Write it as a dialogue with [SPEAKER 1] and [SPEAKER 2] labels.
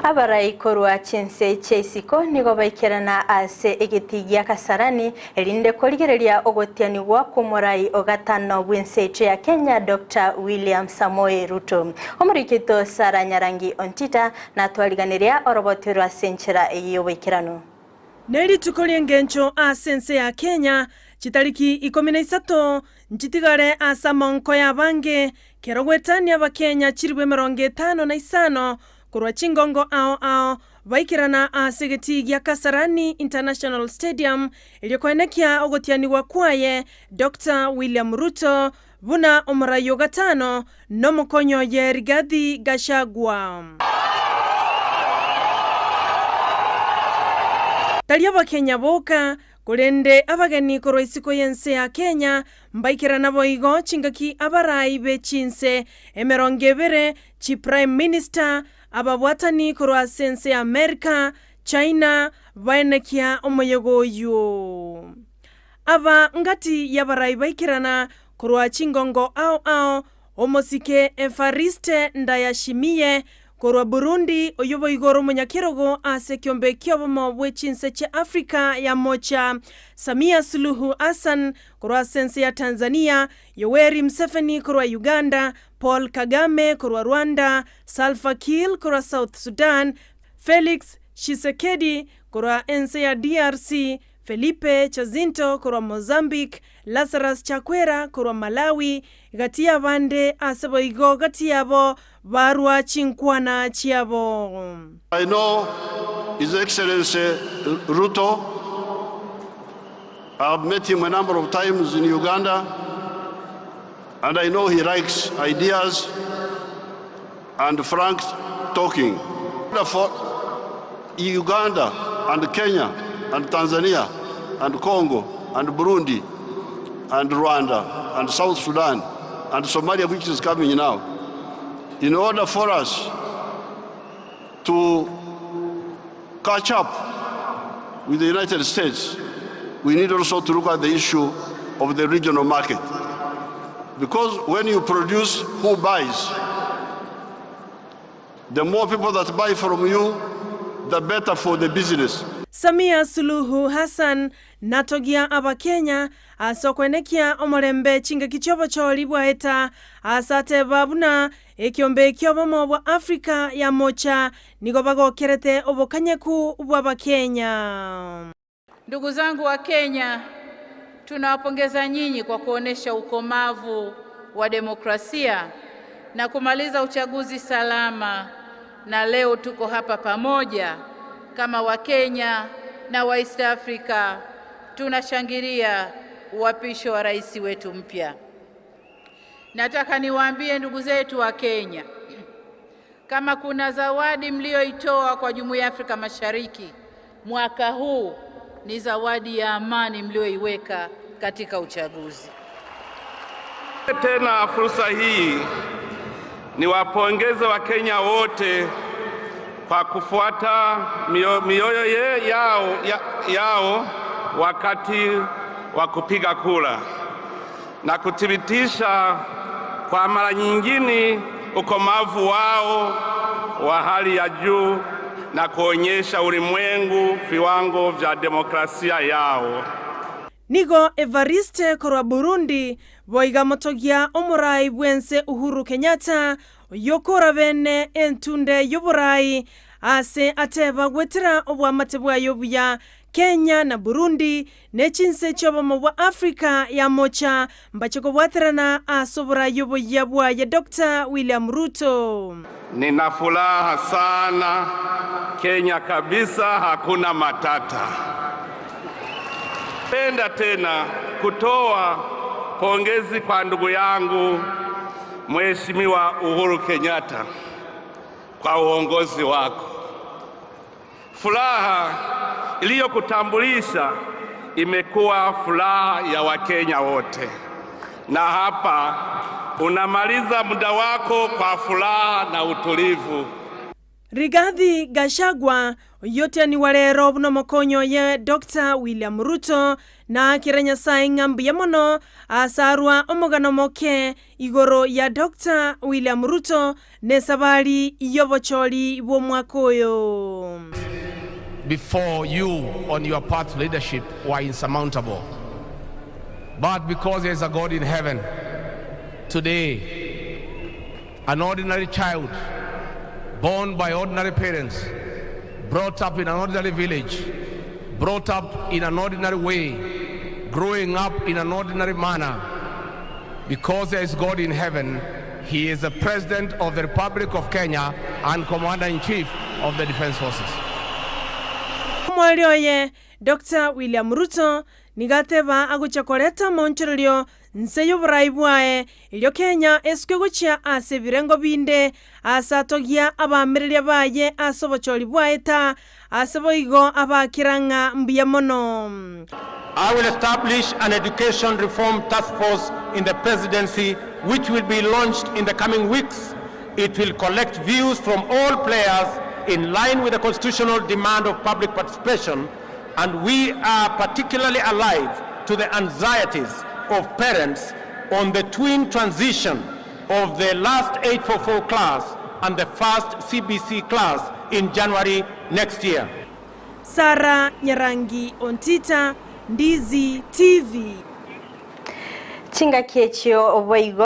[SPEAKER 1] Abarai korwa chinse chia isiko nigo baikerana ase egetii gia Kasarani erinde korigereria ogotianigwa kw'omorai o gatano bw'ense yaito ya Kenya Doctor William Samoei Ruto. Omoriki oito Sarah Nyarangi Ontita natwariganiria oroboti orwo ase enchera eye y'oboikeranu.
[SPEAKER 2] Nerituko ri'engencho ase ense ya Kenya, chitariki 13 nchitigare ase amaonko y'abange, kero goetania Abakenya chilifu 55 korwa chingongo ao ao baikerana ase egetii gia Kasarani International Stadium erio koenekia ogotianigwa kwaye Doctor William Ruto buna omorai o gatano nomokonyi oye Rigathi Gachagua. Tari Abakenya boka, korende abageni korwa isiko y'ense ya Kenya mbaikerana boigo chingaki abarai be chinse 20, chi Prime Minister, ababwatani korwa ase ense ya Amerika, China, baenekia omoyega oyio. Aba ngati y'abarai baikerana korwa chingongo ao ao, Omosike Evariste Ndayishimiye korwa Burundi, oyio boigo ore omonyakerogo ase ekiombe ki'obomo bwe chinse chia Afrika ya Mocha, Samia Suluhu Hassan korwa ase ense ya Tanzania, Yoweri Museveni korwa Uganda, Paul Kagame korwa Rwanda, Salva Kiir korwa South Sudan, Felix Tshisekedi korwa ense ya DRC, Felipe Jacinto korwa Mozambique, Lazarus Chakwera korwa Malawi, gati y'abande ase boigo gati yabo barua chinkwana chiabo.
[SPEAKER 3] I know His Excellency Ruto. I have met him a number of times in Uganda, and I know he likes ideas and frank talking. For Uganda and Kenya and Tanzania and Congo and Burundi and Rwanda and South Sudan and Somalia, which is coming now, in order for us to catch up with the United States, we need also to look at the issue of the regional market. Because when you produce, who buys? The more people that buy from you, the better for the business.
[SPEAKER 2] Samia Suluhu Hassan natogia Abakenya ase okoenekia omorembe chingaki chi'obochori bwaeta ase ateba buna ekiombe ki'obomo bwa Africa ya mocha nigo bagokerete obokanyeku bw'Abakenya.
[SPEAKER 4] Ndugu zangu wa Kenya, tunawapongeza nyinyi kwa kuonesha ukomavu wa demokrasia na kumaliza uchaguzi salama, na leo tuko hapa pamoja kama Wakenya na wa East Africa tunashangilia uapisho wa rais wetu mpya. Nataka niwaambie ndugu zetu wa Kenya, kama kuna zawadi mlioitoa kwa Jumuiya ya Afrika Mashariki mwaka huu ni zawadi ya amani mlioiweka katika uchaguzi.
[SPEAKER 5] Tena fursa hii niwapongeze Wakenya wote kwa kufuata mioyo yao wakati wa kupiga kura na kuthibitisha kwa mara nyingine ukomavu wao wa hali ya juu na kuonyesha ulimwengu viwango vya demokrasia yao.
[SPEAKER 2] Nigo Evariste korwa Burundi boiga motogia omorai bw'ense Uhuru Kenyatta oyio bene entunde y'oborai ase ateba gwetera obwamate bwaye obuya Kenya na Burundi ne chinse chi'obomo bwa Africa ya mocha mbache kobwaterana ase oborai oboyia bwaye Doctor William Ruto.
[SPEAKER 5] Nina furaha sana, Kenya kabisa hakuna matata. Penda tena kutoa pongezi kwa ndugu yangu Mheshimiwa Uhuru Kenyatta kwa uongozi wako. Furaha iliyokutambulisha imekuwa furaha ya Wakenya wote, na hapa unamaliza muda wako kwa furaha na utulivu.
[SPEAKER 2] Rigathi Gachagua, oyio otianigwa rero buna omokonyi oye Doctor William Ruto, naakere Nyasae ng'a mbuya mono ase arwa omogano omoke igoro ya Doctor William Ruto nesabari y'obochori bw'omwaka oyo.
[SPEAKER 6] Before you on your path to leadership were insurmountable. But because there is a God in heaven, today, an ordinary child, born by ordinary parents, brought up in an ordinary village, brought up in an ordinary way, growing up in an ordinary manner, because there is God in heaven, he is the President of the Republic of Kenya and Commander-in-Chief of the Defense Forces.
[SPEAKER 2] Omoerio oye, Doctor William Ruto, nigo ateba agochia koreta amaonchorerio nse y'oborai bwaye, erio Kenya esuke gochia ase ebirengo binde, ase atogia abaamereria baye ase obochori bwaye ta, ase boigo abakera ng'a mbuya mono.
[SPEAKER 7] I will establish an education reform task force in the presidency which will be launched in the coming weeks. It will collect views from all players in line with the constitutional demand of public participation and we are particularly alive to the anxieties of parents on the twin transition of the last 844 class and the first CBC class in January next year.
[SPEAKER 2] Sarah Nyarangi Ontita, Ndizi TV.
[SPEAKER 1] Chingaki echio boigo.